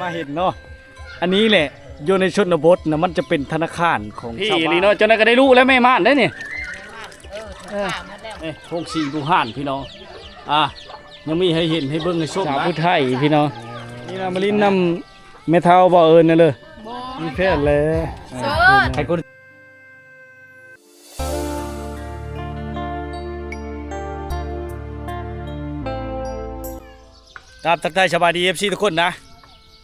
ມາເຫັນເນາະ ອັນນີ້ແຫຼະ ຢູ່ໃນຊົນນະບົດນະ ມັນຈະເປັນທະນາຄານຂອງ ທີ່ ຊາວບ້ານເນາະ. ເຈົ້ານັ້ນກໍໄດ້ຮູ້ແລ້ວ ແມ່ມ່ານເດ້ນີ້ ເອີ ເອີ ໂຮງສີບູຮານພີ່ນ້ອງ ອ່າ ຍັງມີໃຫ້ເຫັນ ໃຫ້ເບິ່ງ ໃຫ້ຊົມ ສາວຜູ້ໄທພີ່ນ້ອງ. ນີ້ນະ ມາຫຼິ້ນນຳແມ່ເຖົ້າບໍ່ ເອີ້ນແດ່ເລີຍ ມີແຟນແລ້ວ ໂສດ ກາບທັກທາຍສະບາຍດີ ເອັຟຊີ ທຸກຄົນນະ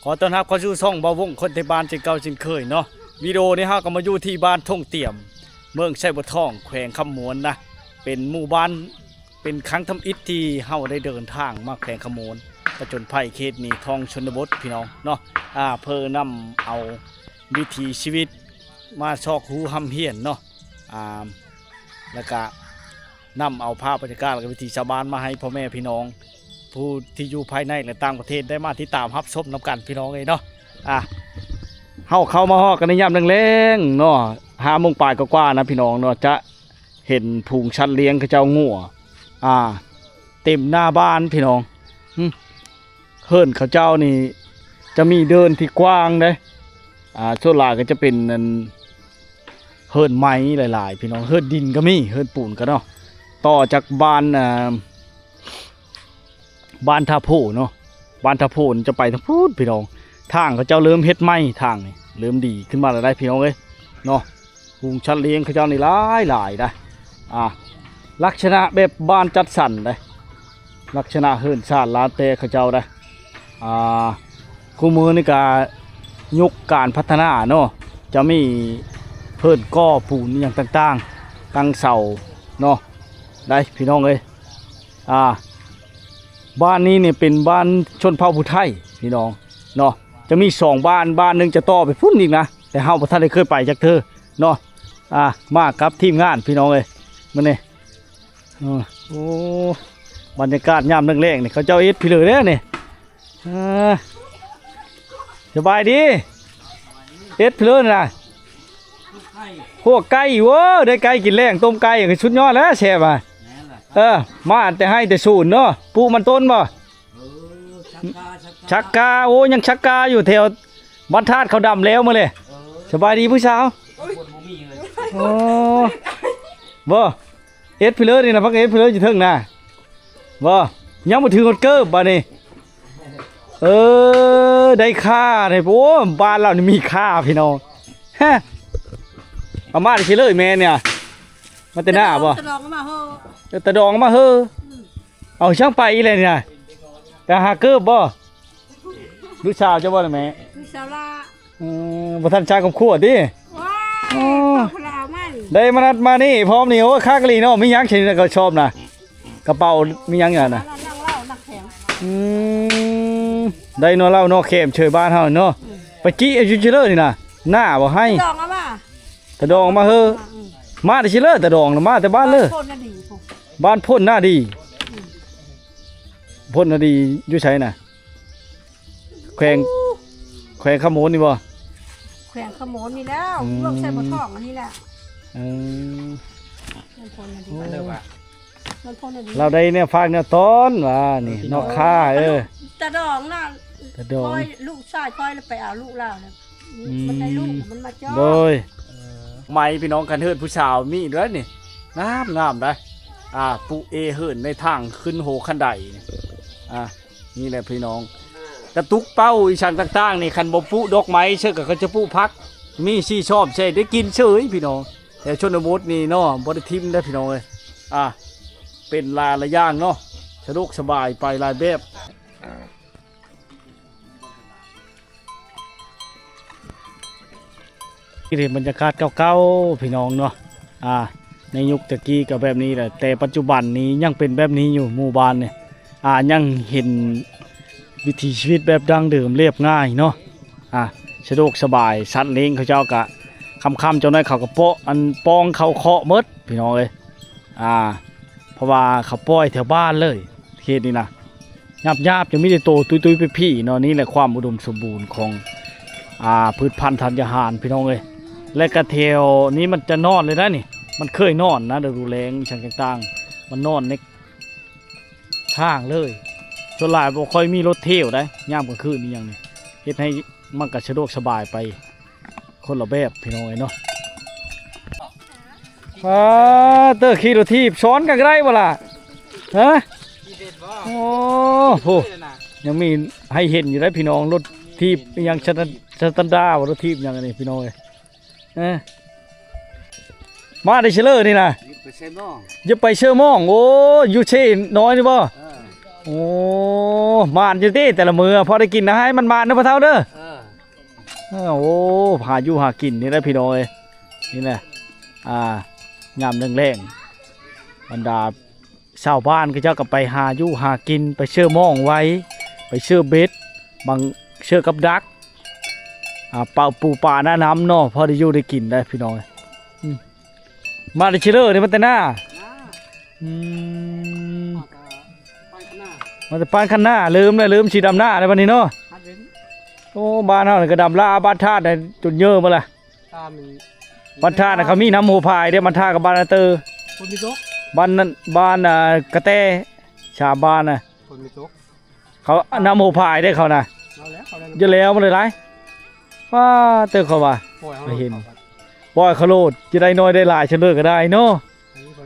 ຂໍຕ້ອນຮັບເຂົ້າສູ່ຊ່ອງບ່າວວົງຄົນໄທບ້ານເຊັ່ນເກົ່າເຊັ່ນເຄີຍເນາະ. ວິດີໂອນີ້ເຮົາກໍມາຢູ່ທີ່ບ້ານທົ່ງຕຽມ ເມືອງໄຊບົວທອງ ແຂວງຄຳມ່ວນນະ ເປັນໝູ່ບ້ານ ເປັນຄັ້ງທຳອິດທີ່ເຮົາໄດ້ເດີນທາງມາແຂວງຄຳມ່ວນ ປະຈົນໄພເຂດນີ້ ທ້ອງຊົນນະບົດພີ່ນ້ອງເນາະ ອ່າ ເພື່ອນຳເອົາວິຖີຊີວິດມາຊອກຮູ້ຮ່ຳຮຽນເນາະ ອ່າ ແລ້ວກະນຳເອົາພາບບັນຍາກາດ ແລະ ກະວິຖີຊາວບ້ານມາໃຫ້ພໍ່ແມ່ພີ່ນ້ອງ ຜູ້ທີ່ຢູ່ພາຍໃນ ແລະ ຕ່າງປະເທດ ໄດ້ມາຕິດຕາມຮັບຊົມນຳກັນພີ່ນ້ອງເອີຍເນາະ. ອ່າ ເຮົາເຂົ້າມາຮອດກັນໃນຍາມແລງໆເນາະ ຫ້າໂມງປາຍກວ່າໆນະພີ່ນ້ອງເນາະ ຈະເຫັນຝູງສັດລ້ຽງເຂົາເຈົ້າ ງົວ ອ່າ ເຕັມໜ້າບ້ານພີ່ນ້ອງ. ເຮືອນເຂົາເຈົ້ານີ້ຈະມີເດີ່ນທີ່ກວ້າງເດ້ ອ່າ ສ່ວນຫຼາຍກໍຈະເປັນອັນ ເຮືອນໄມ້ຫຼາຍໆ ພີ່ນ້ອງ ເຮືອນດິນກໍມີ ເຮືອນປູນກໍເນາະ ຕໍ່ຈາກບ້ານ ອ່າ ບ້ານທ່າໂພເນາະ ບ້ານທ່າໂພຈະໄປທາງພຸ້ນພີ່ນ້ອງ. ທາງເຂົາເຈົ້າເລີ່ມເຮັດໃໝ່ ທາງນີ້ເລີ່ມດີຂຶ້ນມາແລ້ວໄດ໋ພີ່ນ້ອງເອີຍເນາະ. ຝູງສັດລ້ຽງເຂົາເຈົ້ານີ້ຫຼາຍໆໄດ໋ ອ່າ ລັກສະນະແບບບ້ານຈັດສັນໄດ໋ ລັກສະນະເຮືອນຊານລານແປເຂົາເຈົ້າໄດ໋ ອ່າ ຄູ່ມື້ນີ້ກະຍຸກການພັດທະນາເນາະ ຈະມີເຮືອນກໍ່ປູນອີ່ຫຍັງຕ່າງໆ ຕັ້ງເສົາເນາະ ໄດ໋ພີ່ນ້ອງເອີຍ. ອ່າ ບ້ານນີ້ນີ້ເປັນບ້ານຊົນເຜົ່າຜູ້ໄທພີ່ນ້ອງເນາະ ຈະມີສອງບ້ານ ບ້ານໜຶ່ງຈະຕໍ່ໄປພຸ້ນອີກນະ ແຕ່ເຮົາບໍ່ທັນໄດ້ເຄີຍໄປຈັກເທື່ອເນາະ. ອ່າ ມາກັບທີມງານພີ່ນ້ອງເອີຍ ມື້ນີ້ ໂອ້ ບັນຍາກາດຍາມແລງໆນີ້ ເຂົາເຈົ້າເຮັດພີເລີເດ້ນີ້. ອ່າ ສະບາຍດີ ເຮັດພີເລີນີ້ນະ ພວກໄກ່ ໂອ້ ໄດ້ໄກ່ກິນແລງ ຕົ້ມໄກ່ ສຸດຍອດແລ້ວ ແຊບວ່າ. ເອີ ມາແຕ່ໄຮ່ແຕ່ສວນເນາະ ປູກມັນຕົ້ນບໍ່? ເອີ ສັກກາ ສັກກາ ໂອ້ ຍັງສັກກາຢູ່ແຖວບ້ານທາດເຂົາດຳແລ້ວມື້ແລະ. ເອີ ສະບາຍດີຜູ້ສາວ. ໂອ້ ບໍ່ ເຮັດພີເລີນີ້ນະ ພັກເຮັດພີເລີຢູ່ເທິງນະ ບໍ່ ຍັງບໍ່ຖືກຮອດເກີບບາດນີ້. ເອີ ໄດ້ຄ່າເດ້ ໂອ້ ບ້ານລາວນີ້ມີຄ່າພີ່ນ້ອງ. ຮະ ເອົາມາໄດ້ຊິເລີຍແມ່ນນີ້ ມາແຕ່ໜ້າບໍ່? ຕາດອງມາເຮີ ເອີ ຕາດອງມາເຮີ. ອືມ ເອົາຊ່າງໄປອີກແລ້ວນີ້ນະ ໄປຫາເກີບບໍ່? ລູກສາວເຈົ້າບໍ່ນະແມ່? ລູກສາວຫຼ້າ. ເອີ ບໍ່ທັນສ້າງຄອບຄົວຕິ? ວ້າຍ ໂອ້ ເອົາຜູ້ລາວມັນ ໄດ້ມານັດມານີ້ພ້ອມນີ້ ໂອ້ຍ ຄັກອີ່ຫຼີເນາະ. ມີຫຍັງໃສ່ໃນກະສອບນະ? ກະເປົາມີຫຍັງຢູ່ຫັ້ນນະ? ນັ່ງເຫຼົ້ານັ່ງແຂງ. ອືມ ໄດ້ໜໍ່ເຫຼົ້າໜໍ່ແຂມເຊີຍບ້ານເຮົາເນາະ. ອືມ ໄປຈີ້ເອົາຢູ່ເຈີເລີນີ້ນະ ໜ້າບໍ່ໃຫ້ ຕາດອງເອົາມາ ຕາດອງມາເຮີ. ອືມ ມາແຕ່ເຊີເລີ ຕາດອງນະ ມາແຕ່ບ້ານເລີຍ. ໂພນນາດີພຸ້ນ ບ້ານໂພນນາດີ. ອືມ ໂພນນາດີຢູ່ໃສນະ? ແຂວງ ແຂວງຄຳມ່ວນນີ້ບໍ່? ແຂວງຄຳມ່ວນນີ້ແລ້ວ. ອືມ ເມືອງໄຊບົວທອງອັນນີ້ແຫຼະ. ເອີ ມັນໂພນນາດີ ໂອ້ ມັນໂພນນາດີ. ລາວໄດ້ແນວຝາກແນວຕ້ອນວ່ານີ້ ເອີ ເນາະຄ່າ. ເອີ ຕາດອງນະ ຕາດອງ ຂ້ອຍ ລູກຊາຍຂ້ອຍລະໄປເອົາລູກລາວນະ. ອືມ ມັນໄດ້ລູກ ມັນມາຈອດ ໂດຍ. ເອີ ໄມ້ພີ່ນ້ອງ ຄັນເຮີດຜູ້ສາວມີດ້ວຍນີ້ ງາມໆໄດ໋. ອ່າ ປຸເອເຫີນໃນທາງຂຶ້ນໂຮຄັນໄດນີ້ ອ່າ ນີ້ແຫຼະພີ່ນ້ອງ ກະຕຸກເປົ້າອີ່ຫຍັງຕ່າງໆນີ້ ຄັນບໍ່ປຸດອກໄມ້ເສີກະ ເຂົາຈະປຸຜັກ ມີສີ່ຊອບໃສ່ ໄດ້ກິນເສີຍພີ່ນ້ອງ. ແຖວຊົນນະບົດນີ້ເນາະ ບໍ່ໄດ້ຖິ້ມເດ້ພີ່ນ້ອງເອີຍ. ອ່າ ເປັນຫຼາຍໆຢ່າງເນາະ ສະດວກສະບາຍໄປຫຼາຍແບບ. ນີ້ເປັນບັນຍາກາດເກົ່າໆ ພີ່ນ້ອງເນາະ ອ່າ ໃນຍຸກແຕ່ກີ້ກໍແບບນີ້ແຫຼະ ແຕ່ປັດຈຸບັນນີ້ຍັງເປັນແບບນີ້ຢູ່ ໝູ່ບ້ານນີ້ ອ່າ ຍັງເຫັນວິຖີຊີວິດແບບດັ້ງເດີມລຽບງ່າຍເນາະ ອ່າ ສະດວກສະບາຍ. ສັດລ້ຽງເຂົາເຈົ້າກະຄ່ຳໆ ຈັກໜ້ອຍເຂົາກະເປາະ ອັນ ປ້ອງເຂົ້າຄອກໝົດ ພີ່ນ້ອງເອີຍ ອ່າ ເພາະວ່າເຂົາປ່ອຍແຖວບ້ານເລີຍ ເຂດນີ້ນະ ຍາບໆ ຍັງມີແຕ່ໂຕຕຸ້ຍໆ ພີ້ໆເນາະ. ນີ້ແຫຼະຄວາມອຸດົມສົມບູນຂອງ ອ່າ ພືດພັນທັນຍາຫານ ພີ່ນ້ອງເອີຍ. ແລະກະແຖວນີ້ມັນຈະນອນເລີຍນະນີ້ ມັນເຄີຍນອນນະ ລະດູແລ້ງອີ່ຫຍັງຕ່າງໆ ມັນນອນໃນທາງເລີຍ. ສ່ວນຫຼາຍບໍ່ຄ່ອຍມີລົດທ່ຽວໃດ໋ ຍາມກາງຄືນອີ່ຫຍັງນີ້ ເຮັດໃຫ້ມັນກໍສະດວກສະບາຍໄປຄົນລະແບບ ພີ່ນ້ອງເອີຍເນາະ. ປາເຕີ ຂີ່ລົດຖີບສອນກັນກໍໄດ້ບໍ່ລະ? ຮະ? ໂອ້ໂຫ ຍັງມີໃຫ້ເຫັນຢູ່ເດ້ພີ່ນ້ອງ ລົດຖີບອີ່ຫຍັງ ສະຕັນດາ ລົດຖີບຫຍັງອັນນີ້ ພີ່ນ້ອງເອີຍ. ເອີ ມາໄດ້ເຊີເລີນີ້ນະ ຢູ່ໄປເຊີໝອງ ຢູ່ໄປເຊີໝອງ. ໂອ້ ຢູ່ເຊນ້ອຍນີ້ບໍ່? ເອີ ໂອ້ ໝານຢູ່ຕິແຕ່ລະມື້ ພໍໄດ້ກິນນະ ໃຫ້ມັນໝານເດີພໍ່ເຖົ້າເດີ. ເອີ ເອີ ໂອ້ ຫາຢູ່ຫາກິນນີ້ແຫຼະພີ່ນ້ອງເອີຍ. ນີ້ແຫຼະ ອ່າ ຍາມແລງໆ ບັນດາ ຊາວບ້ານເຂົາເຈົ້າກໍໄປຫາຢູ່ຫາກິນ ໄປເຊີໝອງໄວ້ ໄປເຊີເບັດ ບາງເຊີກັບດັກ ອ່າ ເປົ່າປູປາໜ້ານ້ຳເນາະ ພໍໄດ້ຢູ່ໄດ້ກິນໄດ້ພີ່ນ້ອງ. ອືມ ມາແຕ່ເຊີເລີນີ້ ມາແຕ່ນາ. ອືມ ມາແຕ່ປານຄັນນາ ເລີ່ມແລ້ວ ເລີ່ມຊິດຳນາແລ້ວບັດນີ້ເນາະ. ໂອ້ ບ້ານເຮົານີ້ກໍດຳລາບ້ານທາດໄດ້ຈົນເຍີໝົດລະ. ບ້ານທ່ານະ ເຂົາມີນ້ຳຫົວພາຍເດ້ ບ້ານທ່າກັບບ້ານນາເຕີ ຝົນມີຕົກ ບ້ານນັ້ນ ບ້ານ ອ່າ ກະແຕ ຊາມບ້ານນະ ຝົນມີຕົກ ເຂົານ້ຳຫົວພາຍເດ້ເຂົານະ. ເອົາແລ້ວ ເຂົາໄດ້ ຢ່າແລ້ວມັນຫຼາຍ ປາເຕີ ເຂົາວ່າ ປ່ອຍເຂົາໂລດ ເຂົາເຫັນ ເຂົາ ປ່ອຍເຂົາໂລດ ຈະໄດ້ໜ້ອຍໄດ້ຫຼາຍຊະເລີກໍໄດ້ເນາະ. ອັນນີ້ກໍ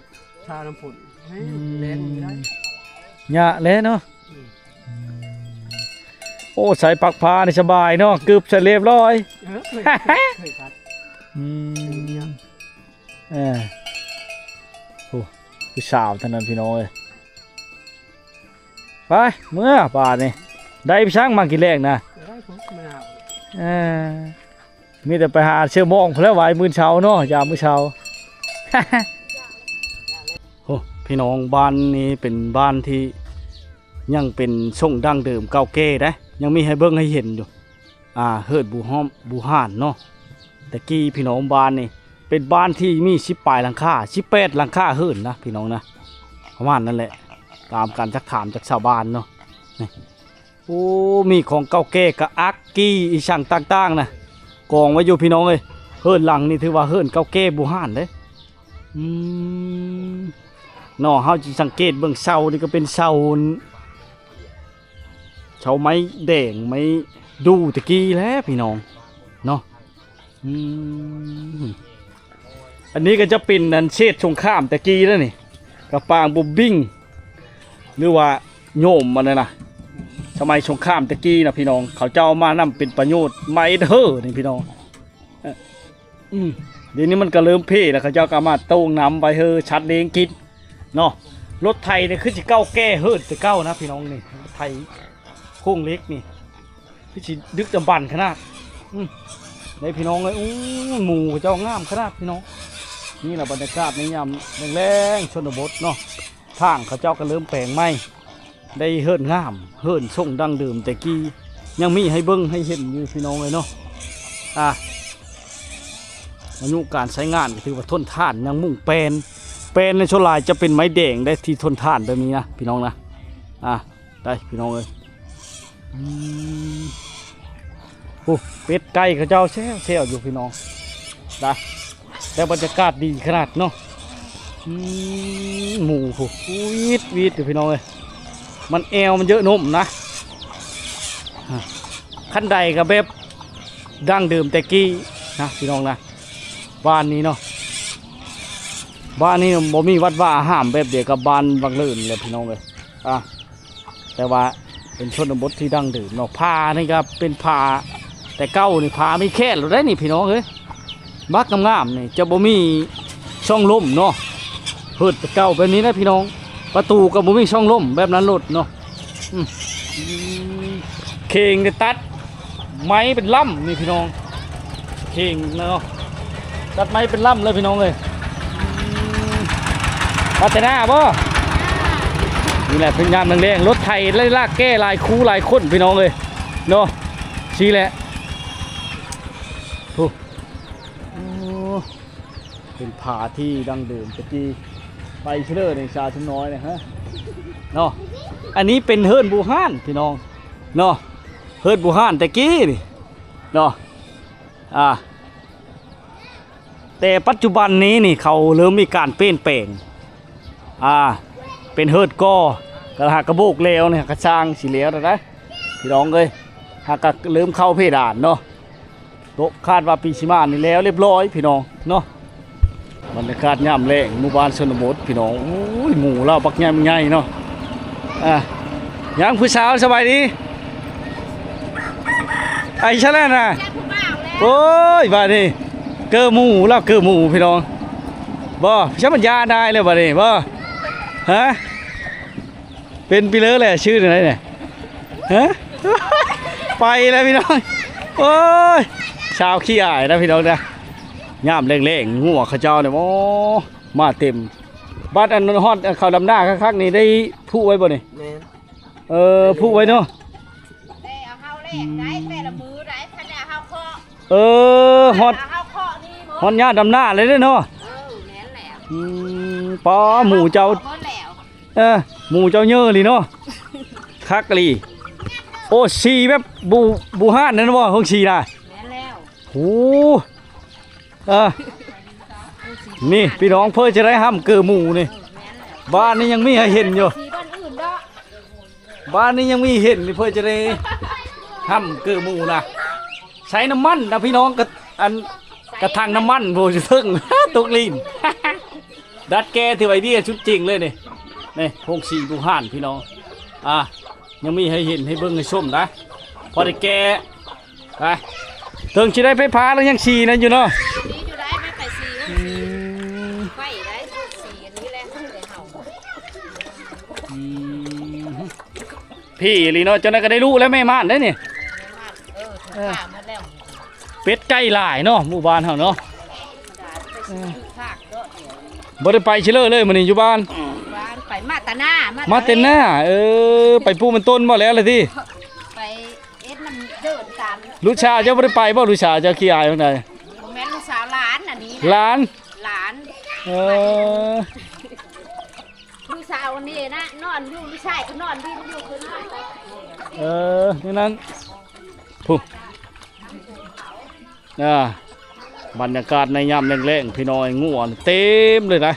ທານ້ຳຝົນ ອືມ ແລງບໍ່ໄດ້ ຍາກແຫຼະເນາະ. ອືມ ໂອ້ ໃສ່ປາກຜ້ານີ້ສະບາຍເນາະ ກຶບໃສ່ລຽບຮ້ອຍ. ເອີ ເຄີຍ ເຄີຍ ເຄີຍຄັດ ອືມ ເອີ ໂອ້ ຜູ້ສາວທາງນັ້ນພີ່ນ້ອງເອີຍ. ໄປ ເມືອບາດນີ້ ໄດ້ໄປຊ່າງມາກິນແລງນະ ໄດ້ພຸ້ນ ເອີ ມີແຕ່ໄປຫາເຊື່ອມອງພຸ້ນແຫຼະ ໄວ້ມື້ເຊົ້າເນາະ ຢາມມື້ເຊົ້າ. ໂອ້ ພີ່ນ້ອງ ບ້ານນີ້ເປັນບ້ານທີ່ຍັງເປັນຊົງດັ້ງເດີມເກົ່າແກ່ເດ້ ຍັງມີໃຫ້ເບິ່ງໃຫ້ເຫັນຢູ່ ອ່າ ເຮີດບູຮອມ ບູຮານເນາະ. ແຕ່ກີ້ພີ່ນ້ອງ ບ້ານນີ້ເປັນບ້ານທີ່ມີສິບປາຍຫຼັງຄາ ສິບແປດຫຼັງຄາເຮືອນນະພີ່ນ້ອງນະ ປະມານນັ້ນແຫຼະ ຕາມການຊັກຖາມຈາກຊາວບ້ານເນາະ. ນີ້ ໂອ້ ມີຂອງເກົ່າແກ່ກະອັກກີ້ອີ່ສັງຕ່າງໆນະ ກອງໄວ້ຢູ່ພີ່ນ້ອງເອີຍ. ເຮືອນຫຼັງນີ້ຖືວ່າເຮືອນເກົ່າແກ່ບູຮານເດ້. ອືມ ເນາະ ເຮົາຊິສັງເກດເບິ່ງເສົານີ້ກໍເປັນເສົາ ເສົາໄມ້ແດງ ໄມ້ດູ່ແຕ່ກີ້ແຫຼະພີ່ນ້ອງເນາະ. ອືມ ອັນນີ້ກໍຈະເປັນອັນເສດສົງຄາມແຕ່ກີ້ແລ້ວນີ້ ກະປາງບົມບິງ ຫຼືວ່າໂຍມອັນນັ້ນນະ ສະໄໝສົງຄາມແຕ່ກີ້ນະພີ່ນ້ອງ ເຂົາເຈົ້າເອົາມານຳເປັນປະໂຫຍດ ໄມ້ເຮີນີ້ພີ່ນ້ອງ. ອືມ ດຽວນີ້ມັນກໍເລີ່ມເພແລ້ວ ເຂົາເຈົ້າກໍເອົາມາໂຕ່ງນ້ຳໄວ້ໃຫ້ສັດລ້ຽງກິນເນາະ. ລົດໄຖນີ້ຄືຊິເກົ່າແກ່ເຮີນແຕ່ເກົ່ານະພີ່ນ້ອງ ນີ້ ລົດໄຖໂຄງເຫຼັກນີ້ ຄືຊິດຶກດຳບັນຂະໜາດ. ອືມ ເດ້ພີ່ນ້ອງເອີຍ ໂອ້ ໝູເຂົາເຈົ້າງາມຂະໜາດພີ່ນ້ອງ. ນີ້ລະບັນຍາກາດໃນຍາມແລງໆ ຊົນນະບົດເນາະ. ທາງເຂົາເຈົ້າກໍເລີ່ມແປງໃໝ່ ໄດ້ເຮືອນງາມ ເຮືອນຊົງດັ້ງເດີມແຕ່ກີ້ ຍັງມີໃຫ້ເບິ່ງໃຫ້ເຫັນຢູ່ພີ່ນ້ອງເອີຍເນາະ. ອ່າ ອາຍຸການໃຊ້ງານກໍຖືວ່າທົນທານ ຍັງມຸງແປນ ແປນໃນສ່ວນຫຼາຍຈະເປັນໄມ້ແດງໄດ໋ ທີ່ທົນທານແບບນີ້ນະພີ່ນ້ອງນະ. ອ່າ ໄດ້ພີ່ນ້ອງເອີຍ. ອືມ ໂອ້ ເປັດໄກ່ເຂົາເຈົ້າແຊວໆຢູ່ພີ່ນ້ອງນະ ແຕ່ບັນຍາກາດດີຂະໜາດເນາະ. ອືມ ໝູພຸ້ນ ຫວີດໆຢູ່ພີ່ນ້ອງເອີຍ ມັນແອວມັນເຍາະນົມນະ. ຄັນໃດກໍແບບດັ້ງເດີມແຕ່ກີ້ນະພີ່ນ້ອງນະ ບ້ານນີ້ເນາະ ບ້ານນີ້ບໍ່ມີວັດວາອາຮາມ ແບບດຽວກັບບ້ານວັງເລີນແຫຼະພີ່ນ້ອງເອີຍ. ອ່າ ແຕ່ວ່າເປັນຊົນນະບົດທີ່ດັ້ງເດີມເນາະ. ຜານີ້ກໍເປັນຜາແຕ່ເກົ່ານີ້ ຜາມີແຄດໂລດໄດ໋ນີ້ພີ່ນ້ອງເອີຍ. ບັກງາມໆນີ້ຈະບໍ່ມີຊ່ອງລົມເນາະ. ເຮີດແຕ່ເກົ່າແບບນີ້ນະພີ່ນ້ອງ. ປະຕູກໍບໍ່ມີຊ່ອງລົມແບບນັ້ນໂລດເນາະ. ອືມ ເຄັ່ງໄດ້ຕັດໄມ້ເປັນລຳນີ້ພີ່ນ້ອງ. ເຄັ່ງເນາະ ຕັດໄມ້ເປັນລຳເລີຍພີ່ນ້ອງເອີຍ. ອືມ ພັດທະນາບໍ່? ນີ້ແຫຼະເປັນຍາມແລງໆ ລົດໄຖໄລ່ລາກແກ່ຫຼາຍຄູ່ຫຼາຍຄົນພີ່ນ້ອງເອີຍເນາະ. ຊີ້ແຫຼະ ໂອ້ ໂອ້ ເປັນຜາທີ່ດັ້ງເດີມແຕ່ກີ້. ໄປເຊີເລີນີ້ ສາວຊຸມນ້ອຍນີ້ ຮະ ເນາະ. ອັນນີ້ເປັນເຮືອນບູຮານພີ່ນ້ອງເນາະ ເຮືອນບູຮານແຕ່ກີ້ນີ້ເນາະ. ອ່າ ແຕ່ປັດຈຸບັນນີ້ນີ້ ເຂົາເລີ່ມມີການປ່ຽນແປງ ອ່າ ເປັນເຮືອນກໍ່ ກະຫາກະໂບກແລ້ວນີ້ ກະຊ່າງຊິແລ້ວແລ້ວນະພີ່ນ້ອງເອີຍ. ກໍເລີ່ມເຂົ້າເພດານເນາະ. ໂຕະ ຄາດວ່າປີຊິມານີ້ແລ້ວລຽບຮ້ອຍພີ່ນ້ອງເນາະ. ບັນຍາກາດຍາມແລງ ໝູ່ບ້ານຊົນນະບົດພີ່ນ້ອງ. ໂອ້ຍ ໝູລາວບັກໃຫຍ່ ບັກໃຫຍ່ເນາະ. ອ່າ ຍັງຜູ້ສາວ ສະບາຍດີ. ໄອ້ຊະແລ້ວນະ. ໂອ້ຍ ບາດນີ້ ເກີໝູ ລາວເກີໝູພີ່ນ້ອງ. ບໍ່ ຊະມັນຢານາຍແລ້ວບາດນີ້ ບໍ່ ຮະ. ເປັນປີເລີແຫຼະ ຊື່ແນວໃດນີ້ ຮະ. ໄປແລ້ວພີ່ນ້ອງ. ໂອ້ຍ ສາວຂີ້ອາຍນະພີ່ນ້ອງນະ. ຍາມແລງໆ ງົວເຂົາເຈົ້ານີ້ ໂອ້ ມາເຕັມ. ບັດອັນຮອດເຂົ້າດຳນາຄັກໆນີ້ ໄດ້ຜູໄວ້ບໍ່ນີ້? ແມ່ນ. ເອີ ຜູໄວ້ເນາະ. ແຕ່ເຮົາແລງໄດ້ແຕ່ລະມື້ໄດ້ ຄັນແຕ່ເຮົາເຄາະ. ເອີ ຮອດ ເຮົາເຄາະນີ້ໝົດ ຮອດຍາມດຳນາເລີຍເດ້ເນາະ. ເອີ ແມ່ນແລ້ວ. ອືມ ປ້າ ໝູເຈົ້າ ເອີ ໝູເຈົ້າເຍີະອີ່ຫຼີເນາະ. ຄັກອີ່ຫຼີ. ໂອ້ ສີແບບບູ ບູຮານນັ້ນບໍ່ ໂຮງສີນະ. ແມ່ນແລ້ວ. ໂອ້ ເອີ ນີ້ພີ່ນ້ອງ ເພິ່ນຈະໄດ້ຫ້ຳເກີໝູນີ້. ເອີ ແມ່ນແລ້ວ. ບ້ານນີ້ຍັງມີໃຫ້ເຫັນຢູ່ ສີບ້ານອື່ນເນາະ. ບ້ານນີ້ຍັງມີເຫັນນີ້ ເພິ່ນຈະໄດ້ຫ້ຳເກີໝູນະ. ໃຊ້ນ້ຳມັນນະພີ່ນ້ອງ ກະ ອັນ ກະຖັງນ້ຳມັນ ໂອ້ ຢູ່ເທິງ ຕົກລີນ. ດັດແກ່ຖືວ່າໄອເດຍສຸດເຈັງເລີຍນີ້. ນີ້ ໂຮງສີບູຮານພີ່ນ້ອງ. ອ່າ ຍັງມີໃຫ້ເຫັນ ໃຫ້ເບິ່ງ ໃຫ້ຊົມນະ. ພໍໄດ້ແກ່ ໄປ ເຖິງຊິໄດ້ໄຟຟ້າແລ້ວຍັງສີນັ້ນຢູ່ເນາະ. ດີຢູ່ໄດ້ ໄປ ໄປສີ ອືມ ໄຟໄດ້ ສີອັນນີ້ແຫຼະ ຂອງເຮົາ. ອືມ ພີ້ອີ່ຫຼີເນາະ. ເຈົ້ານັ້ນກໍໄດ້ລູກແລ້ວ ແມ່ມ່ານໄດ໋ນີ້. ເອີ ເອີ ເປັດໄກ່ຫຼາຍເນາະ ໝູ່ບ້ານເຮົາເນາະ. ເອີ ບໍ່ໄດ້ໄປຊິເລີເລີຍມື້ນີ້ ຢູ່ບ້ານ. ບ້ານ ໄປມາແຕ່ໜ້າ ມາ ມາແຕ່ໜ້າ. ເອີ ໄປປູກມັນຕົ້ນບໍ່ ແລ້ວລະຕິ? ໄປເຮັດນຳເດີນຕາມ. ລູກສາວເຈົ້າບໍ່ໄດ້ໄປບໍ່? ລູກສາວເຈົ້າຂີ້ອາຍປານໃດ? ບໍ່ແມ່ນລູກສາວ ຫຼານອັນນີ້ນະ. ຫຼານ ຫຼານ. ເອີ ລູກສາວອັນນີ້ນະ ນອນຢູ່ ລູກຊາຍກໍນອນ ດິນຢູ່ຄືນອນໄປ. ເອີ ແນວນັ້ນ ພຸ້ນ. ອ່າ ບັນຍາກາດໃນຍາມແລງໆ ພີ່ນ້ອງເອີຍ ງົວເຕັມເລີຍນະ.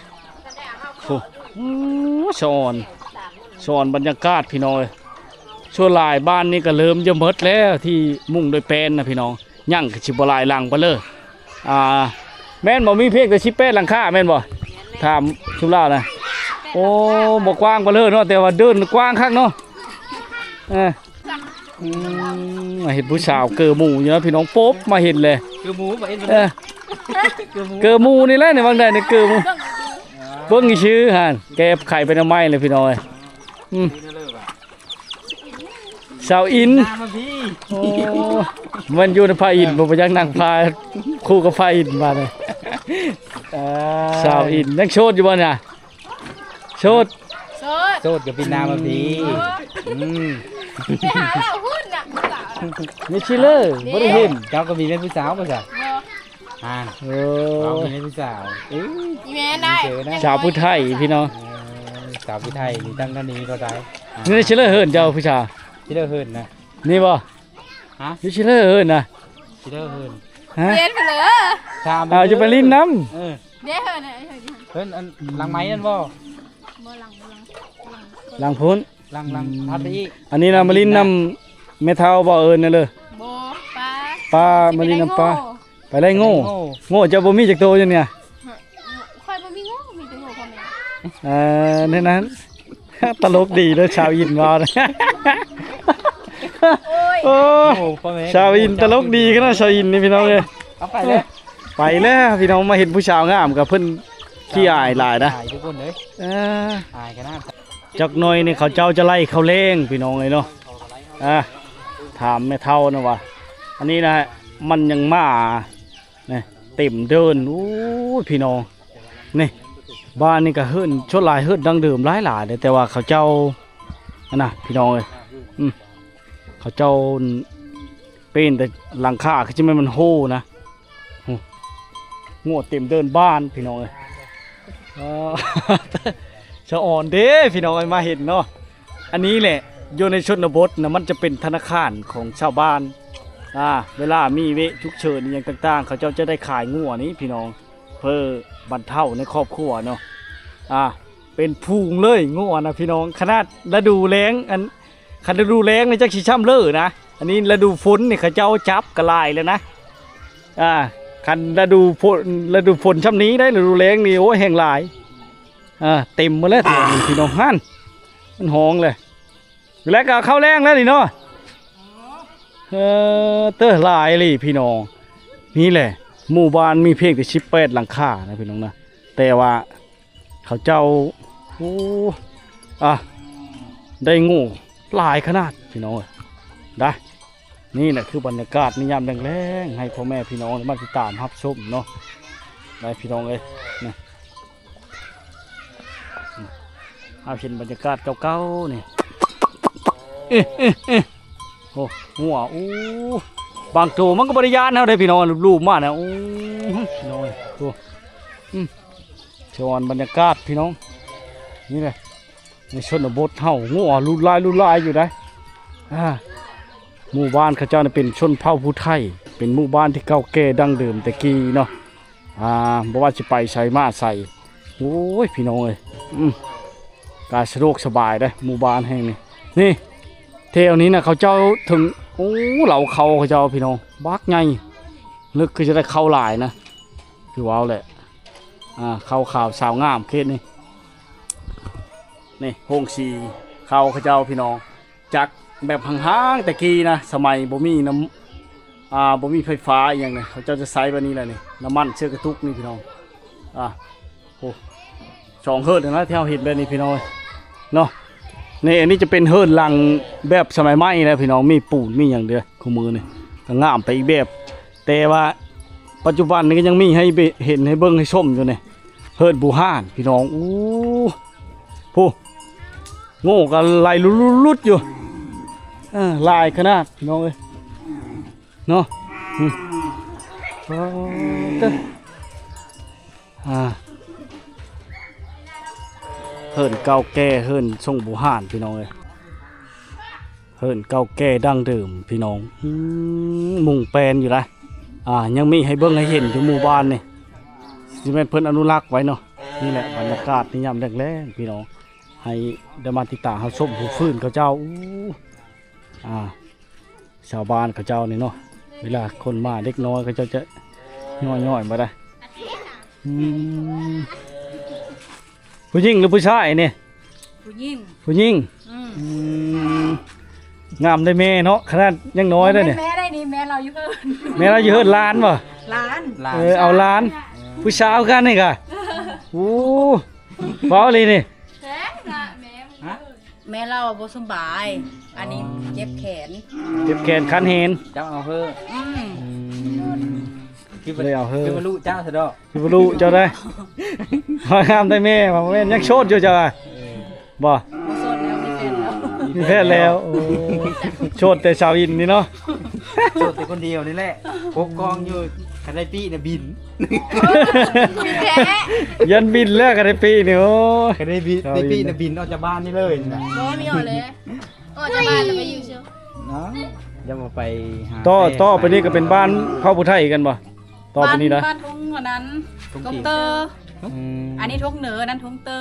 ໂອ້ ສະອອນ ສະອອນບັນຍາກາດພີ່ນ້ອງເອີຍ. ສ່ວນຫຼາຍບ້ານນີ້ກໍເລີ່ມຈະໝົດແລ້ວ ທີ່ມຸງດ້ວຍແປ້ນນະພີ່ນ້ອງ. ຍັງກໍຊິບໍ່ຫຼາຍຫຼັງປານເລີ. ອ່າ ແມ່ນບໍ່? ມີພຽງແຕ່ສິບແປດຫຼັງຄາແມ່ນບໍ່? ຖາມຊຸມລາວນະ. ໂອ້ ບໍ່ກວ້າງປານເລີເນາະ ແຕ່ວ່າເດີນກວ້າງຄັກເນາະ. ເອີ ອືມ ມາເຫັນຜູ້ສາວເກີໝູຢູ່ນະພີ່ນ້ອງ. ປົບ ມາເຫັນແຫຼະ ເກີໝູ ມາເຫັນ ເອີ ເກີໝູ ເກີໝູນີ້ແຫຼະ ໃນວັງໃດນີ້ ເກີໝູ. ເບິ່ງຊື່ຫັ້ນ ແກໄຂໄປນຳໄມ້ເລີຍພີ່ນ້ອງເອີຍ. ອືມ ຊາວອິນ ໜ້າມາພີ້. ໂອ້ ມັນຢູ່ໃນພະອິນບໍ່ ບໍ່ຢາກນັ່ງພາຄູ່ກັບພະອິນບາດນີ້. ອ່າ ຊາວອິນ ຍັງໂສດຢູ່ບໍ່ນະ? ໂສດ ໂສດ ໂສດກໍປິ່ນໜ້າມາພີ້. ອືມ ໄປຫາລາວພຸ້ນນະ ຜູ້ສາວນະ. ມີຊິເລີ ບໍ່ໄດ້ເຫັນ. ເຈົ້າກໍມີແມ່ນຜູ້ສາວບໍ່ຊະ? ບໍ່. ອ່າ ໂອ້ ເຮົາມີແມ່ນຜູ້ສາວ. ເອີ ອີແມ່ນໄດ້ ສາວຜູ້ໄທພີ່ນ້ອງ. ເອີ ສາວຜູ້ໄທນີ້ຕັ້ງແຕ່ນີ້ກໍໄດ້. ອ່າ ນີ້ຊິເລີເຫີນເຈົ້າຜູ້ສາວ ຊິເລີເຫີນນະ. ນີ້ບໍ່? ຮະ? ຢູ່ຊິເລີເຫີນນະ. ຊິເລີເຫີນ ຮະ? ເຫັນໄປເລີຍ. ຖາມ ເອົາ ຢູ່ໄປຫຼິ້ນນຳ. ເອີ ເດ້ເຫີນນະ ເຫີນ ເຫີນອັນຫຼັງໄມ້ນັ້ນບໍ່? ບໍ່ ຫຼັງ ຫຼັງພຸ້ນ. ຫຼັງ ຫຼັງ ອືມ ຖັດໄປອີກ. ອັນນີ້ນະ ມາຫຼິ້ນນຳແມ່ເຖົ້າບໍ່ ເອີ້ນນະເລີ? ບໍ່ ປາ ປາ ມາຫຼິ້ນນຳປາ. ໄປໄລ່ໂງ່ ໄປໄລ່ໂງ່ ໂງ່ເຈົ້າບໍ່ມີຈັກໂຕຢູ່ນີ້ນະ? ຂ້ອຍບໍ່ມີໂງ່ ມີແຕ່ໂງ່ພໍ່ແມ່. ເອີ ແນວນັ້ນ ຕະຫຼົກດີເດີ ຊາວອິນເວົ້າ. ໂອ້ຍ ໂອ້ ໂອ້ ພໍ່ແມ່ ຊາວອິນຕະຫຼົກດີຂະໜາດ ຊາວອິນນີ້ພີ່ນ້ອງເອີຍ. ເອົາໄປແລ້ວ ໄປແລ້ວພີ່ນ້ອງ. ມາເຫັນຜູ້ສາວງາມກໍເພິ່ນຂີ້ອາຍຫຼາຍນະ ອາຍທຸກຄົນເລີຍ. ເອີ ອາຍຂະໜາດ. ຈັກໜ່ອຍນີ້ເຂົາເຈົ້າຈະໄລ່ເຂົ້າແລ້ງພີ່ນ້ອງເອີຍເນາະ. ອ່າ ຖາມແມ່ເຖົ້ານະວ່າ ອັນນີ້ນະ ມັນຍັງມາ ນີ້ ເຕັມເດີ່ນ. ໂອ້ຍ ພີ່ນ້ອງ ນີ້ ບ້ານນີ້ກໍເຮືອນ ສ່ວນຫຼາຍເຮືອນດັ້ງເດີມຫຼາຍໆເດ້ ແຕ່ວ່າເຂົາເຈົ້າ ອັນນະ ພີ່ນ້ອງເອີຍ ອືມ ເຂົາເຈົ້າເປັນແຕ່ຫຼັງຄາ ຄືຊິແມ່ນມັນໂຮນະ. ໂອ້ ງົວເຕັມເດີ່ນບ້ານພີ່ນ້ອງເອີຍ. ເອີ ສະອອນເດ້ພີ່ນ້ອງເອີຍ ມາເຫັນເນາະ. ອັນນີ້ແຫຼະ ຢູ່ໃນຊົນນະບົດນະ ມັນຈະເປັນທະນາຄານຂອງຊາວບ້ານ. ອ່າ ເວລາມີເວະສຸກເສີນອີ່ຫຍັງຕ່າງໆ ເຂົາເຈົ້າຈະໄດ້ຂາຍງົວນີ້ພີ່ນ້ອງ ເພື່ອບັນເທົາໃນຄອບຄົວເນາະ. ອ່າ ເປັນຝູງເລີຍງົວນະພີ່ນ້ອງ. ຂະໜາດລະດູແລ້ງ ອັນ ຄັນລະດູແລ້ງນີ້ຈັກຊິຊ່ຳເລີນະ. ນີ້ລະດູຝົນນີ້ເຂົາເຈົ້າຈັບກໍຫຼາຍແລ້ວນະ. ອ່າ ຄັນລະດູຝົນ ລະດູຝົນຊ່ຳນີ້ໄດ໋ ລະດູແລ້ງນີ້ ໂອ້ຍ ແຮ່ງຫຼາຍ. ອ່າ ເຕັມໝົດແລ້ວ ພີ່ນ້ອງຫັ້ນ ມັນຫ້ອງເລີຍ. ແລ້ວກໍເຂົ້າແລ້ງແລ້ວນີ້ເນາະ. ເອີ ເຕີ ຫຼາຍອີ່ຫຼີພີ່ນ້ອງ. ນີ້ແຫຼະ ໝູ່ບ້ານມີພຽງແຕ່ສິບແປດຫຼັງຄານະພີ່ນ້ອງນະ, ແຕ່ວ່າເຂົາເຈົ້າ ໂອ້ ອ່ະ ໄດ້ງູຫຼາຍຂະໜາດພີ່ນ້ອງເອີຍ. ໄດ້ ນີ້ແຫຼະຄືບັນຍາກາດໃນຍາມແລງໆ ໃຫ້ພໍ່ແມ່ພີ່ນ້ອງໄດ້ມາຕິດຕາມຮັບຊົມເນາະ. ໄດ້ພີ່ນ້ອງເອີຍ ນີ້ ເຮົາເຫັນບັນຍາກາດເກົ່າໆນີ້. ເອ ເອ ເອ ໂອ້ ງົວ ໂອ້ ບາງໂຕມັນກໍບໍ່ໄດ້ຢ້ານເຮົາເດ້ພີ່ນ້ອງ ລູບໆມານະ. ໂອ້ ພີ່ນ້ອງ ໂອ້ ອືມ ສະຫວັນບັນຍາກາດພີ່ນ້ອງ. ນີ້ແຫຼະ ໃນຊົນນະບົດເຮົາ ງົວລຸດລາຍ ລຸດລາຍຢູ່ໃດ໋. ອ່າ ໝູ່ບ້ານເຂົາເຈົ້ານີ້ເປັນຊົນເຜົ່າຜູ້ໄທ ເປັນໝູ່ບ້ານທີ່ເກົ່າແກ່ດັ້ງເດີມແຕ່ກີ້ເນາະ. ອ່າ ບໍ່ວ່າຊິໄປໃສມາໃສ ໂອ້ຍ ພີ່ນ້ອງເອີຍ ອືມ ກະສະດວກສະບາຍເດ້ໝູ່ບ້ານແຫ່ງນີ້. ນີ້ ແຖວນີ້ນະ ເຂົາເຈົ້າເຖິງ ໂອ້ ເຫຼົ່າເຂົ້າເຂົາເຈົ້າ ພີ່ນ້ອງ ບັກໃຫຍ່ ເລິກຄືຈະໄດ້ເຂົ້າຫຼາຍນະ ຄືເວົ້າແຫຼະ. ອ່າ ເຂົ້າຂາວສາວງາມເຂດນີ້. ນີ້ໂຮງສີເຂົ້າເຂົາເຈົ້າ ພີ່ນ້ອງ ຈັກແບບຮ້າງໆແຕ່ກີ້ນະ ສະໄໝບໍ່ມີນ້ຳ ອ່າ ບໍ່ມີໄຟຟ້າອີ່ຫຍັງນະ ເຂົາເຈົ້າຈະໃຊ້ແບບນີ້ແຫຼະນີ້ ນ້ຳມັນເຊື້ອກະຕຸກນີ້ ພີ່ນ້ອງ. ອ່າ ໂອ້ ສອງເຮີດນະທີ່ເຮົາເຫັນແບບນີ້ ພີ່ນ້ອງເນາະ. ນີ້ ອັນນີ້ຈະເປັນເຮີດຫຼັງແບບສະໄໝໃໝ່ແລ້ວ ພີ່ນ້ອງ ມີປູນມີຫຍັງເດ້ ຄູ່ມື້ນີ້ກໍງາມໄປອີກແບບ. ແຕ່ວ່າປັດຈຸບັນນີ້ກໍຍັງມີໃຫ້ເຫັນ ໃຫ້ເບິ່ງ ໃຫ້ຊົມຢູ່ນີ້ ເຮີດບູຮານ ພີ່ນ້ອງ. ໂອ້ ຜູ້ ໂງ່ກໍໄລ່ລຸດໆຢູ່ ເອີ ຫຼາຍຂະໜາດ ພີ່ນ້ອງເອີຍ ເນາະ. ອືມ ອໍ ເຕີ ອ່າ ເຮີນເກົ່າແກ່ ເຮີນຊົງບູຮານ ພີ່ນ້ອງເອີຍ. ເຮືອນເກົ່າແກ່ດັ້ງເດີມພີ່ນ້ອງ ອືມ ມຸງແປນຢູ່ນະ. ອ່າ ຍັງມີໃຫ້ເບິ່ງໃຫ້ເຫັນຢູ່ໝູ່ບ້ານນີ້ ຊິແມ່ນເພິ່ນອະນຸລັກໄວ້ເນາະ. ນີ້ແຫຼະບັນຍາກາດໃນຍາມແລງໆ ພີ່ນ້ອງ ໃຫ້ໄດ້ມາຕິດຕາມຮັບຊົມຜູ້ຟື້ນເຂົາເຈົ້າ. ອູ້ ອ່າ ຊາວບ້ານເຂົາເຈົ້ານີ້ເນາະ ເວລາຄົນມາເດັກນ້ອຍເຂົາເຈົ້າຈະຍ້ອຍໆ ບໍ່ໄດ້. ອືມ ຜູ້ຍິງຫຼືຜູ້ຊາຍນີ້? ຜູ້ຍິງ ຜູ້ຍິງ. ອືມ ອືມ ງາມໄດ້ແມ່ເນາະ ຂະໜາດຍັງນ້ອຍເດ້ນີ້. ແມ່ໄດ້ນີ້ ແມ່ລາວຢູ່ເຮືອນ ແມ່ລາວຢູ່ເຮືອນ. ຫຼານບໍ່? ຫຼານ ເອີ ເອົາຫຼານ ຜູ້ສາວຄືກັນນີ້ກະ. ໂອ້ ເວົ້າອີ່ຫຼີນີ້. ແມ່ລາວບໍ່ສະບາຍ ອັນນີ້ເຈັບແຂນ ເຈັບແຂນຄັນແຮງ. ເຈົ້າເອົາເຮີ ອືມ ອືມ ຄືບໍ່ໄດ້ເອົາເຮີ ຄືບໍ່ຮູ້ເຈົ້າຊະດອກ. ຄືບໍ່ຮູ້ເຈົ້າໄດ໋ ງາມໄດ້ແມ່ວ່າແມ່ນຍັງໂສດຢູ່ເຈົ້າ. ເອີ ບໍ່ ບໍ່ໂສດແລ້ວ ມີແຟນແລ້ວ ມີແຟນແລ້ວ. ໂອ້ ໂສດແຕ່ສາວອິນນີ້ເນາະ ໂສດແຕ່ຄົນດຽວນີ້ແຫຼະ ປົກກອງຢູ່. ຄັນໄດ້ປີ້ນະບິນ ແທ້ ຢ້ານບິນແລ້ວ ຄັນໄດ້ປີ້ນີ້. ໂອ້ ຄັນໄດ້ບິນ ໄດ້ປີ້ນະບິນອອກຈາກບ້ານນີ້ເລີຍນະ. ບໍ່ມີອອກເລີຍ ອອກຈາກບ້ານແລ້ວໄປຢູ່ເຊີ ເນາະ. ຢ່າບໍ່ໄປຫາ ຕໍ່ ຕໍ່ໄປນີ້ກໍເປັນບ້ານເຜົ່າຜູ້ໄທຄືກັນບໍ່? ຕໍ່ໄປນີ້ນະ ບ້ານທົ່ງອັນນັ້ນ ທົ່ງເຕີ ອືມ ອັນນີ້ທົ່ງເໜືອ ອັນນັ້ນທົ່ງເຕີ.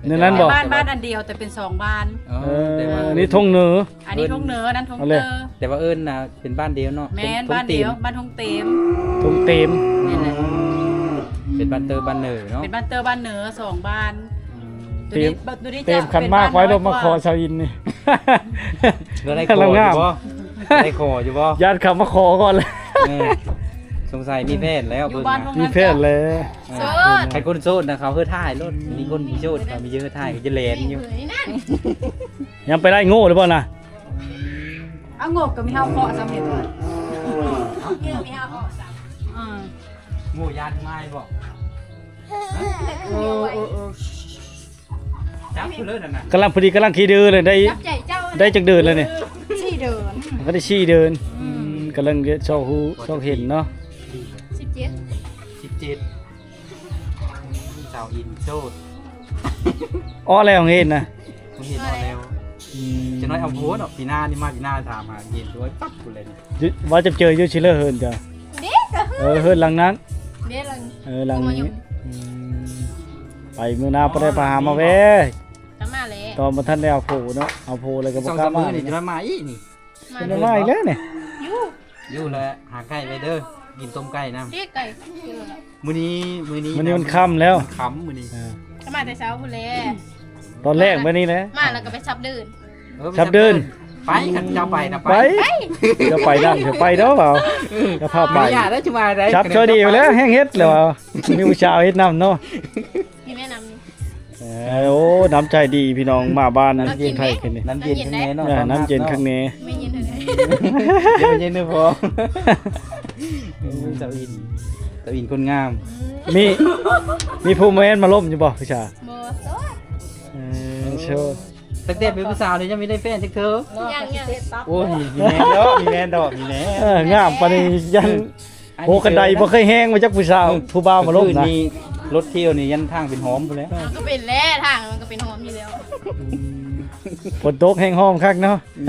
ໃນນັ້ນບໍ່? ບ້ານ ບ້ານອັນດຽວແຕ່ເປັນສອງບ້ານ. ເອີ ແຕ່ວ່າ ເອີ ອັນນີ້ທົ່ງເໜືອ ອັນນີ້ທົ່ງເໜືອ ອັນນັ້ນທົ່ງເຕີ. ແຕ່ວ່າເອີ້ນນະເປັນບ້ານດຽວເນາະ. ແມ່ນ ບ້ານດຽວ ບ້ານທົ່ງເຕັມ ທົ່ງເຕັມ. ແມ່ນແຫຼະ ອືມ ເປັນບ້ານເຕີບ້ານເໜືອເນາະ ເປັນບ້ານເຕີບ້ານເໜືອສອງບ້ານ. ອືມ ໂຕນີ້ ໂຕນີ້ເຕັມຄັນມາກໄວ້ລົງມາຂໍຊາວອິນນີ້ ກໍໄດ້ຂໍຢູ່ບໍ່? ໄດ້ຂໍຢູ່ບໍ່? ຢ້ານເຂົາມາຂໍກ່ອນແລ້ວ. ເອີ ສົງໄສມີແຟນແລ້ວ ຢູ່ບ້ານ ເບິ່ງນະ ມີແຟນແລ້ວ. ເອີ ໃຫ້ຄົນໂສດນະ ເຂົາເຮີຖ່າຍໂລດ ມີຄົນໂສດເຂົາມີເຮີຖ່າຍ ກໍຈະແລ່ນຢູ່. ຍັງໄປໄດ້ໂງ່ຫຼືບໍ່ນະ? ເອົາໂງ່ກໍມີເຮົາເຄາະຊ້ຳເຫັນບໍ່? ມີເຮົາເຄາະຊ້ຳ ອືມ ໂງ່ຢ້ານໄມ້ບໍ່? ເອີ ເອີ ເອີ ຈັບເລີຍນັ້ນນະ ກຳລັງພໍດີ ກຳລັງຂີ້ດື້ເລີຍ. ໄດ້ ຈັບໃຈເຈົ້າ ໄດ້ຈັກເດືອນແລ້ວນີ້? ສີ່ເດືອນ ກໍໄດ້ສີ່ເດືອນ. ອືມ ອືມ ກຳລັງຈະຊອກຮູ້ຊອກເຫັນເນາະ. ສິບເຈັດ ສິບເຈັດ ສາວອິນໂສດ ອໍແລ້ວໂຮງຮຽນນະ ໂຮງຮຽນອໍແລ້ວ. ອືມ ຈັກໜ້ອຍເອົາໂພດເນາະ ປີໜ້ານີ້ມາ ປີໜ້າຖາມຫາຮຽນດ້ວຍປັບພຸ້ນແຫຼະນີ້. ວ່າຈະເຈີຢູ່ຊິເລີເຮືອນເຈົ້າ ເດ້ ກໍເຮືອນ ເອີ ເຮືອນຫຼັງນັ້ນ ເດ້ ເອີ ຫຼັງນີ້. ອືມ ໄປມື້ໜ້າບໍ່ໄດ້ໄປຫາມາແວ່ ກໍມາແຫຼະ ຕອນບໍ່ທັນໄດ້ເອົາໂພເນາະ ເອົາໂພແລ້ວກໍບໍ່ກ້າມາ. ສອງສາມມື້ນີ້ຈະມາອີກນີ້. ເພິ່ນມາອີກແລ້ວນີ້ ຢູ່ ຢູ່ແລ້ວ ຫາໄກ່ໄວ້ເດີ ກິນຕົ້ມໄກ່ນຳ ເດ້ໄກ່ ມື້ນີ້ ມື້ນີ້ ມື້ນີ້ມັນຄ່ຳແລ້ວ ມັນຄ່ຳມື້ນີ້ ເອີ ກໍມາແຕ່ເຊົ້າພຸ້ນແຫຼະ ຕອນແລກມື້ນີ້ແຫຼະ ມາແລ້ວກໍໄປສັບເດີນ ເອີ ສັບເດີນ ໄປ ຄັນເຈົ້າໄປນະ ໄປ ໄປ ເຈົ້າໄປນຳ ເຈົ້າໄປເນາະ ເວົ້າ ເຈົ້າພາໄປ ຢ່າໄດ້ ຈະມາໄດ້ ສັບຊ່ອຍດີຢູ່ແລ້ວ ແຮງເຮັດແລ້ວ ມີຜູ້ສາວເຮັດນຳເນາະ ມີແນະນຳນີ້ ເອີ ໂອ້ ນ້ຳໃຈດີພີ່ນ້ອງ ມາບ້ານ ນ້ຳເຢັນໄທຂຶ້ນນີ້ ນ້ຳເຢັນຂ້າງໃນເນາະ ເອີ ນ້ຳເຢັນຂ້າງໃນ ເຢັນເດີ ເຢັນເດີພໍ ເຈົ້າອິນ ເຈົ້າອິນຄົນງາມ ມີ ມີຜູ້ແມ່ນມາລົມຢູ່ບໍ່ ຜູ້ສາວ? ບໍ່ ໂສດ ເອີ ໂສດ ຕັ້ງແຕ່ເປັນຜູ້ສາວນີ້ຍັງບໍ່ໄດ້ແຟນຈັກເທື່ອ ຍັງ ຍັງ ໂອ້ຍ ມີແມ່ນດອກ ມີແມ່ນດອກ ມີແມ່ນ ເອີ ງາມປານນີ້ຍັງ ໂອ້ ຄັນໃດບໍ່ເຄີຍແຮງມາຈັກຜູ້ສາວ ເອີ ຜູ້ບ່າວມາລົມນະ ນີ້ລົດທ່ຽວນີ້ຍັງທາງເປັນຫອມພຸ້ນແຫຼະ ມັນກໍເປັນແຫຼະ ທາງມັນກໍເປັນຫອມຢູ່ແລ້ວ ອືມ ຝົນຕົກແຮງຫອມຄັກເນາະ ອືມ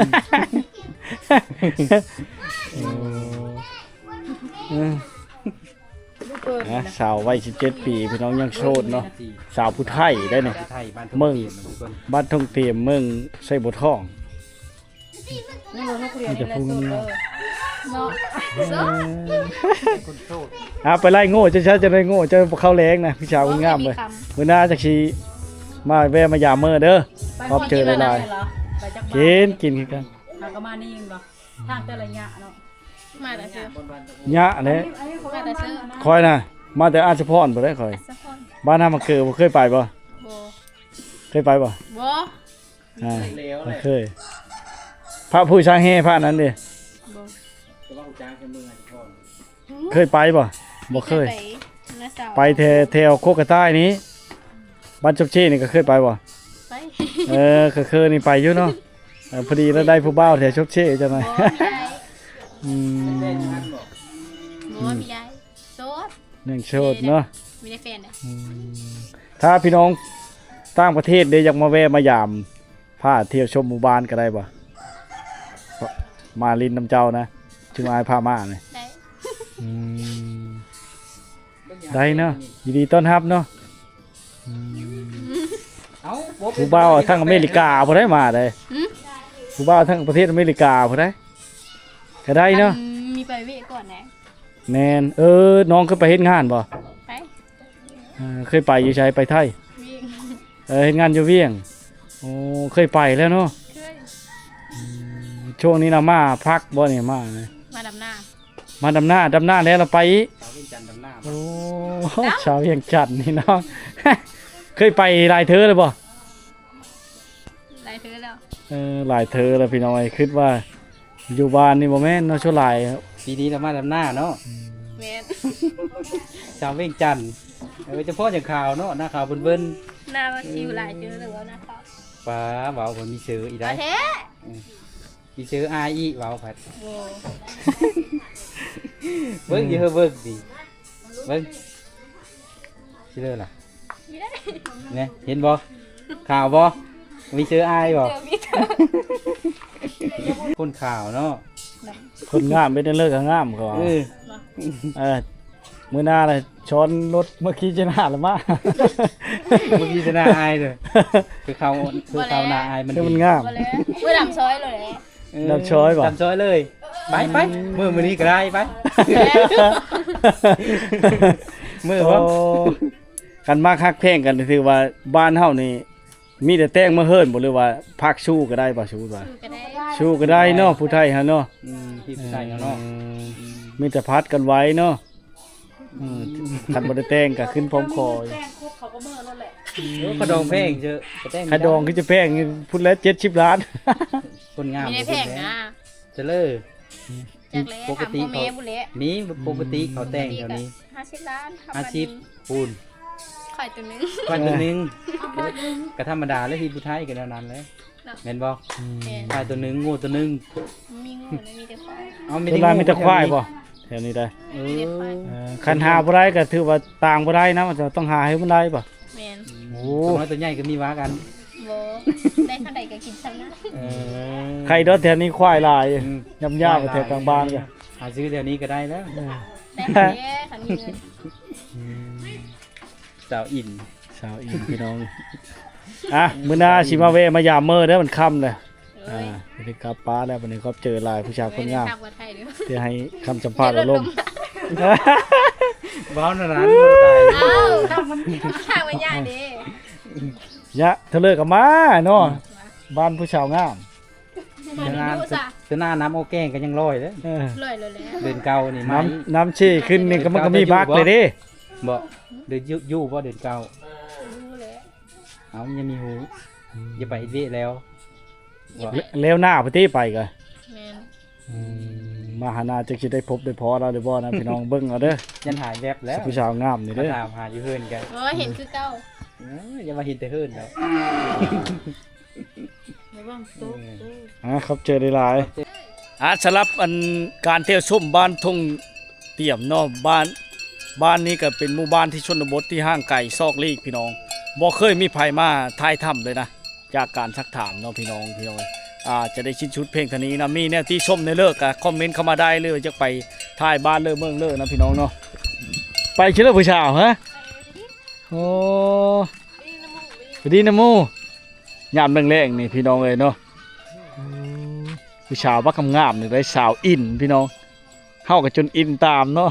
ເອີ ນະ ສາວໄວສິບເຈັດປີ ພີ່ນ້ອງ ຍັງໂສດເນາະ ສາວຜູ້ໄທໄດ໋ນີ້ ເມືອງ ບ້ານທົ່ງເຕມ ເມືອງໄຊບົວທອງ ມີແຕ່ຜູ້ງາມ ເນາະ ອ່າ ໄປໄລ່ໂງ່ເຈົ້າຊະ ຈະໄດ້ໂງ່ເຈົ້າບໍ່ເຂົ້າແລງນະ ຜູ້ສາວຄົນງາມເວີຍ ມື້ໜ້າຈັກຊິມາແວ່ມາຢາມເມີເດີ ຂອບໃຈຫຼາຍໆ ກິນ ກິນຄືກັນ ຫາກໍມານີ້ແມ່ນບໍ່ ທາງແຕ່ລະຍະເນາະ ມາແຕ່ເຊີ ຍະແຫຼະ ມາແຕ່ເຊີ ຂ້ອຍນະ ມາແຕ່ອາດສະພອນພຸ້ນເດ້ຂ້ອຍ ອາດສະພອນ ບ້ານນາມະເກີ ບໍ່ເຄີຍໄປບໍ່? ບໍ່ ເຄີຍໄປບໍ່? ບໍ່ ອ່າ ບໍ່ເຄີຍ ພະພູຊາງແຮ່ ພະນັ້ນເດ້ ບໍ່ ເຄີຍໄປບໍ່? ບໍ່ເຄີຍ ໄປແຕ່ແຖວໂຄກກະຕ່າຍນີ້ ບ້ານຊົບເຊນີ້ກໍເຄີຍໄປບໍ່? ໄປ ເອີ ເຄີຍໆ ນີ້ໄປຢູ່ເນາະ ເອີ ພໍດີລະໄດ້ຜູ້ບ່າວແຖວຊົບເຊຈັກໜ້ອຍ ບໍ່ມີອ້າຍ ອືມ ບໍ່ມີອ້າຍ ໂສດ ຍັງໂສດເນາະ ມີແຕ່ແຟນ ອືມ ຖ້າພີ່ນ້ອງຕ່າງປະເທດເດ້ ຢາກມາແວ່ມາຢາມ ພາທ່ຽວຊົມໝູ່ບ້ານກໍໄດ້ບໍ່? ມາຫຼິ້ນນຳເຈົ້ານະ ຊຸມອ້າຍພາມານີ້ ໄດ້ ອືມ ໄດ້ເນາະ ຍິນດີຕ້ອນຮັບເນາະ ອືມ ເອົ້າ ຜູ້ບ່າວທາງອາເມລິກາພຸ້ນໃດ໋ມາໄດ໋ ຫືມ ຜູ້ບ່າວທາງປະເທດອາເມລິກາພຸ້ນໃດ໋ ກໍໄດ້ເນາະ ອັນມີໄປເວະກ່ອນແດ່ ແມ່ນ ເອີ ນ້ອງເຄີຍໄປເຮັດງານບໍ່? ໄປ ເອີ ເຄີຍໄປຢູ່ໃສ? ໄປໄທ? ວຽງ ເອີ ເຮັດງານຢູ່ວຽງ ໂອ້ ເຄີຍໄປແລ້ວເນາະ ເຄີຍ ອືມ ຊ່ວງນີ້ນະມາພັກບໍ່ນີ້ ມາ ມາດຳນາ ມາດຳນາ ດຳນາແລ້ວລະໄປອີກ ສາວວຽງຈັນດຳນາ ໂອ້ ດຳ ສາວວຽງຈັນນີ້ເນາະ ເຄີຍໄປຫຼາຍເທື່ອແລ້ວບໍ່? ຫຼາຍເທື່ອແລ້ວ ເອີ ຫຼາຍເທື່ອແລ້ວພີ່ນ້ອງເອີຍ ຄິດວ່າຢູ່ບ້ານນີ້ບໍ່ແມ່ນເນາະ ສ່ວນຫຼາຍ ປີນີ້ລະມາດຳນາເນາະ ອືມ ແມ່ນ ສາວວຽງຈັນ ເອີ ຈະພໍຈະຂາວເນາະ ໜ້າຂາວເບິ່ນໆ ໜ້າວ່າຊິວຫຼາຍເທື່ອແລ້ວ ໜ້າຂາວ ປ້າ ເວົ້າເພິ່ນມີເຊີອີກໄດ໋ ແທ້ ອືມ ມີເຊີອາຍອີກ ເວົ້າພັດ ໂອ້ ເບິ່ງຢູ່ເຮີ ເບິ່ງຕິ ເບິ່ງ ຊິເລີລະ ນີ້ເດ້ ນີ້ ເຫັນບໍ່? ຂາວບໍ່? ມີເຊີອາຍບໍ່? ເຈີມີເຈີ ຄົນຂາວເນາະ ຄົນງາມເປັນເລີກະງາມ ເຂົາວ່າ ເອີ ເອີ ມື້ໜ້າລະຊ້ອນລົດມາຂີ່ຈະໜ້າລະມາ ມາຂີ່ຈະໜ້າອາຍເດີ ຄືເຂົາ ຄືເຂົາໜ້າອາຍມັນ ຄືມັນງາມ ບໍ່ແລ້ວ ເອີ ດຳຊອຍເລີຍ ເອີ ດຳຊອຍບໍ່? ດຳຊອຍເລີຍ ໄປ ໄປ ມື້ ມື້ນີ້ກໍໄດ້ ໄປ ມື້ບໍ່? ໂອ້ ຄັນມັກຮັກແພງກັນ ຖືວ່າບ້ານເຮົານີ້ ມີແຕ່ແຕ່ງມາເຮີນບໍ່ ຫຼືວ່າພັກຊູ້ກໍໄດ້ບໍ່? ຊູ້ວ່າ ສູ້ກໍໄດ້ ສູ້ກໍໄດ້ເນາະ ຜູ້ໄທເຮົາເນາະ ອືມ ທີ່ຜູ້ໄທເຮົາເນາະ ເອີ ອືມ ມີແຕ່ຜັດກັນໄວ້ເນາະ ອືມ ຄັນບໍ່ໄດ້ແຕ່ງກໍຂຶ້ນພ້ອມຂໍ ແຕ່ງຄົບເຂົາກໍເມີໂລດແຫຼະ ໂອ້ ຂະດອງແພງເຈີ ຂະດອງຄືຈະແພງພຸ້ນແຫຼະ ເຈັດສິບລ້ານ ຄົນງາມ ມີໄດ້ແພງນະ ຈະເລີ ຈັກແຫຼະ ຖາມພໍ່ແມ່ພຸ້ນແຫຼະ ມີປົກກະຕິເຂົາແຕ່ງແຖວນີ້ ຫ້າສິບລ້ານ ຫ້າສິບ ປູນ ຄວາຍໂຕໜຶ່ງ ຄວາຍໂຕໜຶ່ງ ກໍທຳມະດາແຫຼະ ທີ່ຜູ້ໄທກໍແນວນັ້ນແຫຼະ ເນາະ ແມ່ນບໍ່? ອືມ ແມ່ນ ຄວາຍໂຕໜຶ່ງ ງົວໂຕໜຶ່ງ ມີງົວ ມີແຕ່ຄວາຍ ເອົາ ສ່ວນຫຼາຍມີແຕ່ຄວາຍບໍ່? ແຖວນີ້ໄດ໋ ເອີ ມີແຕ່ຄວາຍ ເອີ ຄັນຫາບໍ່ໄດ້ກໍຖືວ່າຕ່າງບໍ່ໄດ້ນະ ມັນຈະຕ້ອງຫາໃຫ້ມັນໄດ້ບໍ່? ແມ່ນ ໂອ້ ຕົວນ້ອຍຕົວໃຫຍ່ກໍມີວ່າກັນ ບໍ່ ໄດ້ເທົ່າໃດກໍກິນສ່ຳນັ້ນ ເອີ ໄຄດອກແຖວນີ້ຄວາຍຫຼາຍ ອືມ ຍາມຍາມແຖວກາງບ້ານກໍ ຫາຊື້ແຖວນີ້ກໍໄດ້ແລ້ວ ເອີ ໄດ້ແລ້ວ ຄັນມີເງິນ ອືມ ສາວອິນ ສາວອິນ ພີ່ນ້ອງ ອ່ະ ມື້ໜ້າຊິມາແວ່ມາຢາມເມີເດີ ມັນຄ່ຳແລ້ວ ອ່າ ໄດ້ກັບປ້າແລ້ວ ບັດນີ້ຂອບໃຈຫຼາຍ ຜູ້ສາວຄົນງາມ ເອີ ເດີ ທີ່ໃຫ້ຄຳສຳພາດອາລົມ ເວົ້ານັ້ນນະບໍ່ໄດ້ ເອົ້າ ທາງມັນຍາກເດ້ ຍະ ເທື່ອເລີກກໍມາເນາະ ບ້ານຜູ້ສາວງາມ ແຕ່ໜ້ານ້ຳໂອແກງກໍຍັງລອຍເດ້ ເອີ ລອຍແລ້ວແຫຼະ ເດືອນເກົ້ານີ້ມາ ນ້ຳ ນ້ຳເຊຂຶ້ນນີ້ກໍມັນກໍມີບັກເລີຍເດ້ ບໍ່ ເດືອນຢູ່ບໍ່ເດືອນເກົ້າ ເອົ້າ ມັນຍັງມີຫູ ຢ່າໄປເຮັດວຽກແລ້ວ ແລ້ວໜ້າພຸ້ນຕິໄປກະ ແມ່ນ ອືມ ມາຫາໜ້າຈັກຊິໄດ້ພົບໄດ້ພໍລາວຫຼືບໍ່ນະ ພີ່ນ້ອງເບິ່ງເອົາເດີ ຢ້ານຫາຍແວບແລ້ວ ຜູ້ສາວງາມນີ້ເດີ ຖາມຫາຢູ່ເຮືອນກະ ໂອ້ຍ ເຫັນຄືເກົ່າ ເອີ ຢ່າວ່າເຫັນແຕ່ເຮືອນດອກ ລະວັງຕົກເດີ ອ່າ ຂອບໃຈຫຼາຍໆ ອ່າ ສຳລັບອັນການທ່ຽວຊົມບ້ານທົ່ງຕຽມເນາະ ບ້ານ ບ້ານນີ້ກໍເປັນໝູ່ບ້ານທີ່ຊົນນະບົດທີ່ຫ່າງໄກຊອກຫຼີກ ພີ່ນ້ອງ ບໍ່ເຄີຍມີໃຜມາຖ່າຍທຳເລີຍນະ ຈາກການຊັກຖາມເນາະ ພີ່ນ້ອງ ພີ່ນ້ອງ ອ່າ ຈະໄດ້ສິ້ນສຸດພຽງເທົ່ານີ້ນະ ມີແນວຕິຊົມແນວເລີກກໍຄອມເມັນເຂົ້າມາໄດ້ ຫຼືວ່າຢາກໄປຖ່າຍບ້ານເລີເມືອງເລີນະ ພີ່ນ້ອງເນາະ ໄປຊິເລີຜູ້ສາວ ຮະ ໂອ້ ໄປດີນຳໝູ່ ຍາມແລງໆນີ້ ພີ່ນ້ອງເອີຍເນາະ ອືມ ຜູ້ສາວບັກງາມໆນີ້ໄດ໋ ສາວອິນ ພີ່ນ້ອງ ເຮົາກໍຈົນອິນຕາມເນາະ